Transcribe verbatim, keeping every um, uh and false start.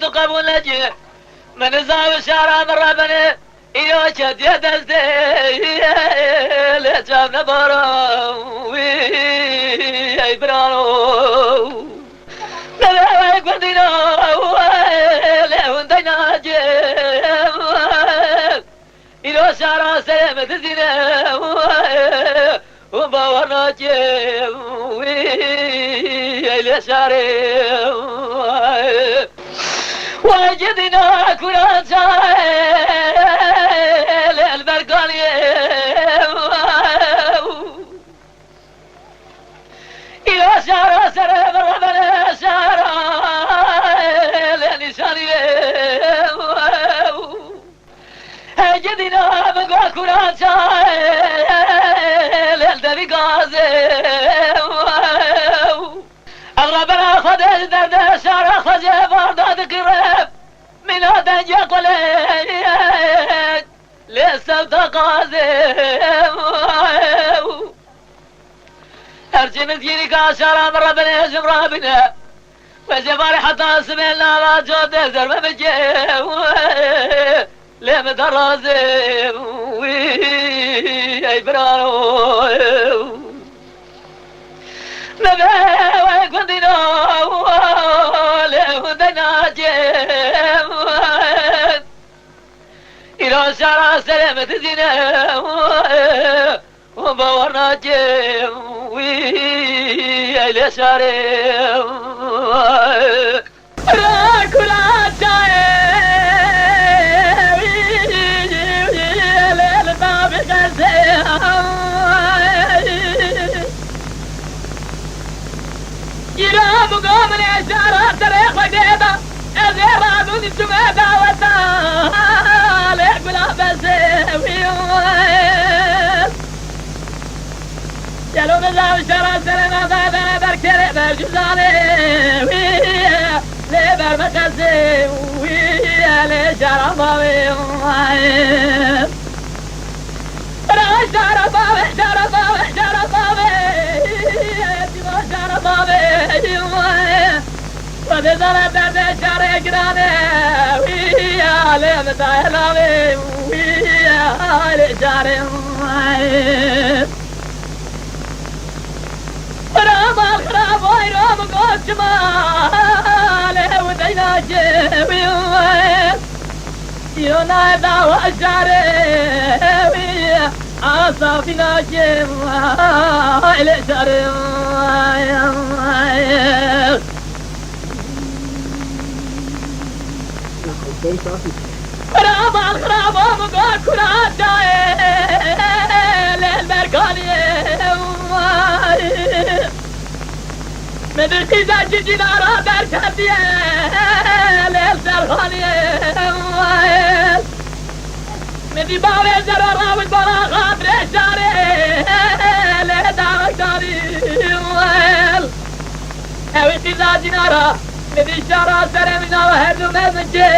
Tu qebûl nekî. Min nizam şara min rebene. Îro ketiye destê lê çav nebara wî ey biraro. Nebe wey gundîna lê hûn dey nakê. Îro şara serê min dizîne û bawer nake wî ey lê şarê. Wey gidîna kuran çayê lê li ber galiyê. Îro şara serê min rebene şara lê nîşanî wê. Hey gidîna min go kuran çayê lê devî gazê. Ev rebena xwe dê ji derdê şara xwe jê barda diqîre. Mîna dengê xwe lê lê sewta qazê. Her çi min dîrîka şara min re binêjim rabîne. Wê jê barê heta sibê nava cotê zerme bike. Lê min de razê wî ey biraro. Nebe wey gundîno lê hûn dey nakê. Îro şara serê min dizîne û bawer nake wî ey lê şarê. Ra kula çayê wî lê li navê qezê. Îro min go min ê şara serê xwe dêda, ez ê radû diçûme daweta lê gula bezê wî. Gelo min zav şara serê nada beraber kerê berjûzanê wî lê ber min qezê wî lê şara bavê. Ra şara bavê, şara bavê, şara bavê. Şara bavê. Xwedê zana derdê şarê girane. Wî alê min daye navê. Wî alê şarê. Xiraba, xiraba, îro min got çima lê û deyna kê wî. Îro nayê dawa şarê wî, a safî nake lê şarê. Xiraba, xiraba, min got kura çayê lê berkaniyê. Min di qîza cicîna ra derketiye lê serxaniyê. Min dî bavê zero rawit bala xatirê şarê lê dawek danî. Ewî qîza cîna ra min dî şara serê min nawe her du mezin kê.